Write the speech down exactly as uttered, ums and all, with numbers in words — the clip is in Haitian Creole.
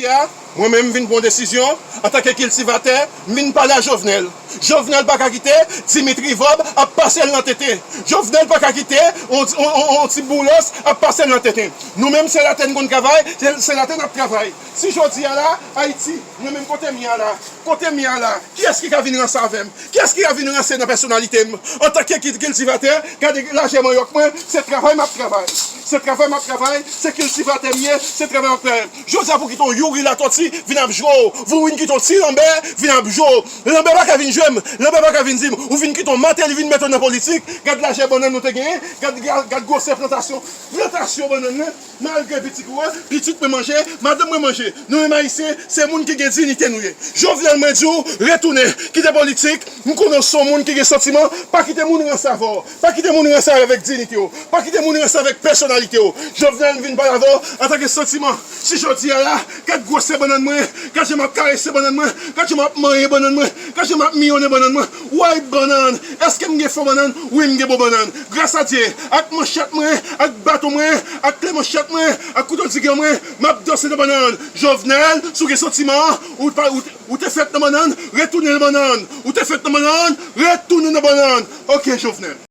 A, mwen menm m vin pran yon desizyon, antanke kiltivatè, m vin pale a Jovenel. Jovenel pa ka kite Dimitri Vorbe ap pase l nan tenten. Jovenel pa ka kite yon, yon, yon, yon ti boulos ap pase l nan tenten. Nou menm se latè n konn travay, se, se latè n ap travay. Si jodi a la, Ayiti, mwen menm kote m ye a la, kote m ye a la, kiyès ki ka vin ranse avè m? Kiyès ki ka vin ranse nan pèsonalite m? Antanke kil-, kiltivatè, gade lajè manyòk mwen, se travay m ap travay. Se travay m ap travay, se kiltivatè m ye, se travay m ap travay. Jodi a pou kite yon Youri Latòti vin ap jwe w, pou vin kite yon ti Lanbè vin ap jwe w. Lanbè pa ka vin jwe m, Lanbè pa ka vin di m, ou vin kite yon Mateli vin mete w nan politik, gad lajè bannann nou te genyen, gad, gad, gad gwosè plantasyon, plantasyon bannann nan, malgre pitit ou a, pitit mwen manje, madanm mwen manje. Nou menm Ayisyen, se moun ki gen diyite nou ye. Jovenel, mwen di w, retounen, kite politik, m konnen w se yon moun ki gen santiman, pa kite moun ranse avè w, pa kite moun ranse avèk diyite w, pa kite moun ranse avèk pèsonalite w. Jovenel, m vin pale avè w antanke santiman. Si jodi a la, gad gwosè bannann mwen, gad jan m ap karese bannann mwen, gad jan m ap manyen bannann mwen, gad jan m ap miyonnen bannann mwen. Way bannann, èske m gen fò bannann? Wi, m gen bon bannann. Gras a Dye, ak manchèt mwen, ak baton mwen, ak kle manchèt mwen, ak kouto digan mwen, m ap danse nan bannann. Jovenel, si w gen santiman, ou pa, ou, ou te fèt nan bannann, retounen nan bannann. Ou te fèt nan bannann, retounen nan bannann. Ok, Jovenel.